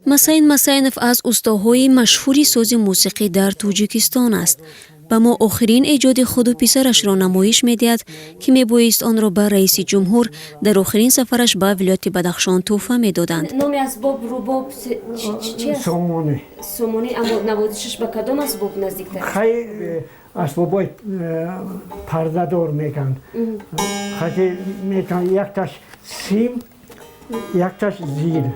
Масайн Масайнов аз устоҳои машҳури сози мусиқӣ дар Тоҷикистон аст. Ба мо охирин эҷоди худу писарашро намоиш медиҳад, ки мебоист онро ба раиси ҷумҳур дар охирин сафараш ба вилояти Бадахшон тӯҳфа медоданд. Номи асбоб рубоб чи аст? Сомонӣ. Сомонӣ, аммо навозишаш ба кадом асбоб наздиктар? Хай, асбобои пардадор мегӯянд. Хаки метавон якташ сим, якташ зил.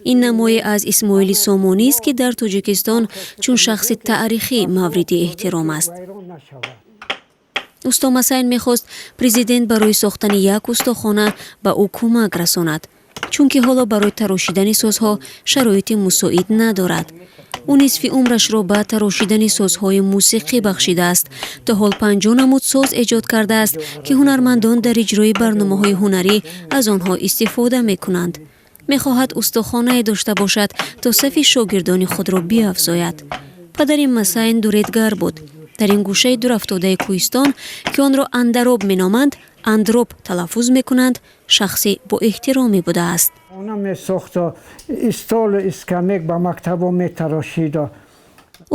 Ин намое аз Исмоили Сомонист, ки дар Тоҷикистон чун шахси таърихӣ мавриди эҳтиром аст. Усто Масайн мехост, президент барои сохтани як устохона ба ӯ кӯмак расонад, чунки ҳоло барои тарошидани созҳо шароити мусоид надорад. Ӯ нисфи умрашро ба тарошидани созҳои мусиқӣ бахшидааст. То ҳол 50 намуд соз эҷод кардааст, ки ҳунармандон дар иҷрои барномаҳои ҳунарӣ аз онҳо истифода мекунанд. Мехоҳад устохонае дошта бошад, то сафи шогирдони худро биафзояд. Падари Масайн дуредгар буд. Дар ин гӯшаи дурафтодаи кӯҳистон, ки онро Андароб меноманд, Андроб талаффуз мекунанд, шахси боэҳтироме будааст. Она месохта столу скамейка, ба мактабо метарошида.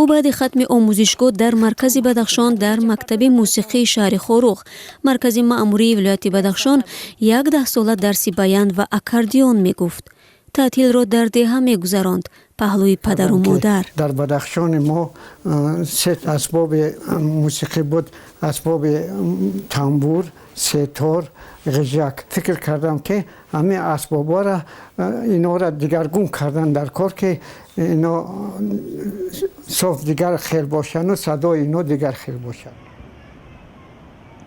Ӯ баъди хатми омӯзишгоҳ дар маркази Бадахшон, дар мактаби мусиқии шаҳри Хоруғ, маркази маъмурии вилояти Бадахшон, як даҳсола дарси баян ва аккордеон мегуфт. Таътилро дар деҳа мегузаронд, паҳлӯи падару модар. Дар Бадахшони мо се асбоби мусиқӣ буд: асбоби тамбур, сетор, ғижак. Фикр кардам, ки ҳамин асбобҳоро, инҳоро дигаргун кардан дар кор, ки ино соф дигар хел бошану садои ино дигар хел бошад.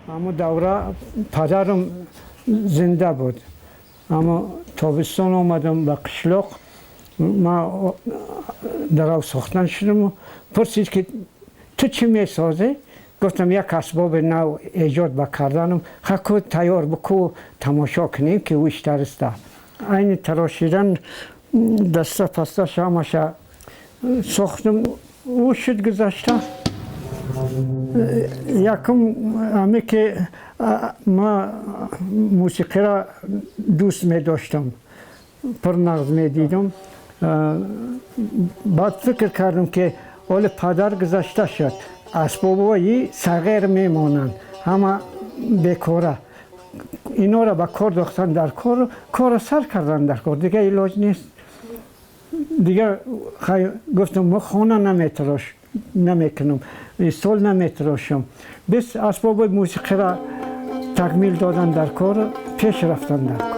Ҳамун давра падарам зинда буд, аммо тобистон омадам ба қишлоқ, ман дарав сохтан шудам. Пурсид, ки ту чӣ месозӣ? Гуфтам, як асбоби нав эҷод ба карданам. Хаку тайёр бику, тамошо кунем, ки ӯ иштариста. Айни тарошидан даста пасташ ҳамаша сохтам, ӯ шуд гузашта. Якум ҳаме ки ма мусиқиро дӯст медоштам, пурнағз медидам. Баъд фикр кардам, ки ҳоли падар гузашта шуд, асбобҳои сағир мемонанд, ҳама бекора. Инора ба кор дохтан дар кор, корро сар кардан дар кор, дигар илоҷ нест. Дигар гуфтам, мо хона наметарош намекунам, стол наметарошам, бес асбоби мусиқиро такмил додан дар кор, пеш рафтан дар кор.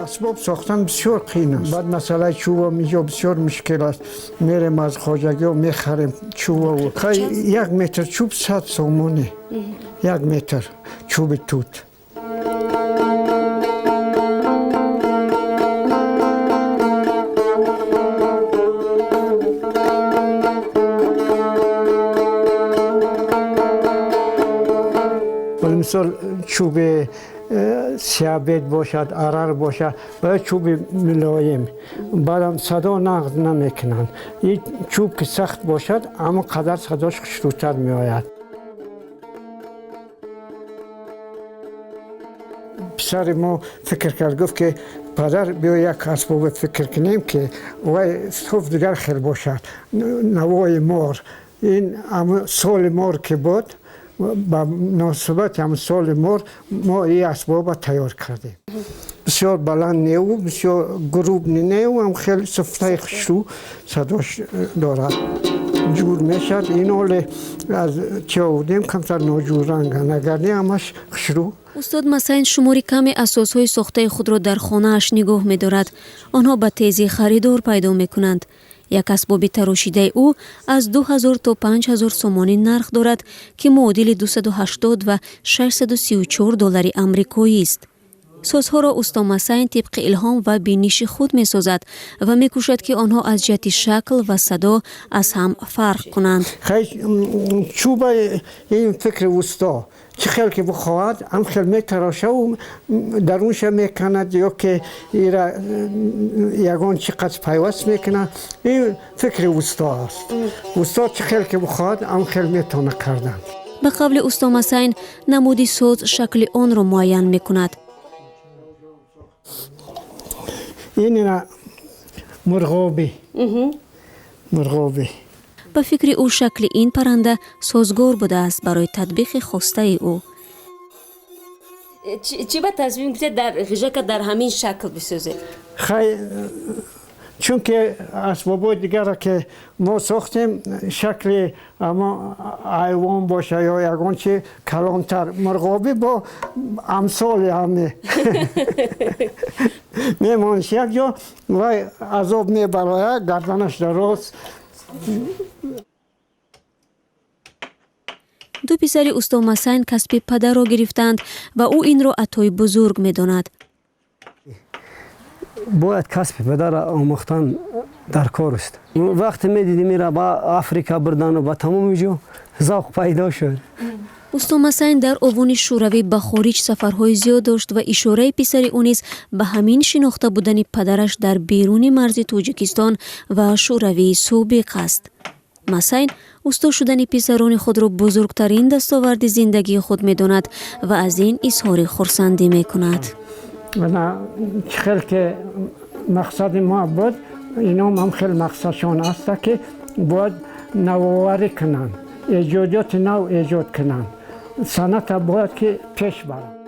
Асбоб сохтан бисёр қиин аст. Баъд масъалаи чӯба инҷо бисёр мушкил аст. Мерем, аз хоҷагиҳо мехарем чӯбаву. 1 метр чӯб 100 сомонӣ, 1 метр чӯби тут. Мисол, чӯби сиябед бошад, арар бошад ва чӯби мулоим, баъдам садо нағз намекунанд. Ин чӯб ки сахт бошад, ҳамон қадар садош хушрӯтар меояд. Писари мо фикр кард, гуфт, ки падар, биё як асбобе фикр кунем, ки вай соф дигар хел бошад, навои мор. Ин соли мор ки буд, ба муносибати ҳамн соли мор мо ин асбоба тайёр кардем. Бисёр баланд неу, бисёр груб неу, ҳам хеле суфтаи хушрӯ садош дорад, ҷур мешавад. Ин оле аз чи овардем, камтар ноҷурранган, агар не, ҳамаш хушрӯ. Устод Масайн шумори каме аз созҳои сохтаи худро дар хонааш нигоҳ медорад. Онҳо ба тезӣ харидор пайдо мекунанд. Як асбоби тарошидаи ӯ аз 2000 то 5000 сомонӣ нарх дорад, ки муодили 280 ва 634 доллари амрикоист. Созҳоро усто Масайн тибқи илҳом ва биниши худ месозад ва мекӯшад, ки онҳо аз ҷиҳати шакл ва садо аз ҳам фарқ кунанд. Чӯба ин фикри усто, чӣ хел ки бихоҳад, ҳам хел метарошаву дарунша меканад ё ки ира ягон чӣ қадр пайваст мекунад. Ин фикри усто аст. Усто чӣ хел ки бихоҳад, ҳам хел метавона кардан. Ба қавли усто Масайн, намуди соз шакли онро муайян мекунад. Ин мурғобӣ, мурғобӣ. Ба фикри ӯ, шакли ин парранда созгор будааст барои татбиқи хостаи ӯ. Чӣ ба тасмим гирифтед, дар ғижака дар ҳамин шакл бисозед? Хай, чунки асбобҳои дигарро ки мо сохтем, шакли амо айвон боша ё ягон чи калонтар, мурғобӣ бо амсоли ҳаме мемониш як ҷо, вай азоб мебарояд, гарданаш дароз. Ду писари усто Масайн касби падарро гирифтаанд ва ӯ инро атои бузург медонад. Бояд касби падарро омӯхтан дар кор аст. Вақте медидим, ира ба Африка бурдану ба тамоми ҷо, завқ пайдо шуд. Усто Масайн дар овони Шӯравӣ ба хориҷ сафарҳои зиёд дошт ва ишораи писари ӯ низ ба ҳамин шинохта будани падараш дар беруни марзи Тоҷикистон ва Шӯравии собиқ аст. Масайн усто шудани писарони худро бузургтарин дастоварди зиндагии худ медонад ва аз ин изҳори хурсандӣ мекунад. Чӣ хел ки мақсади мо буд, ином ҳам хел мақсадшон аста, ки бояд навоварӣ кунанд, эҷодиёти нав эҷод кунанд, санъата бояд ки пеш баранд.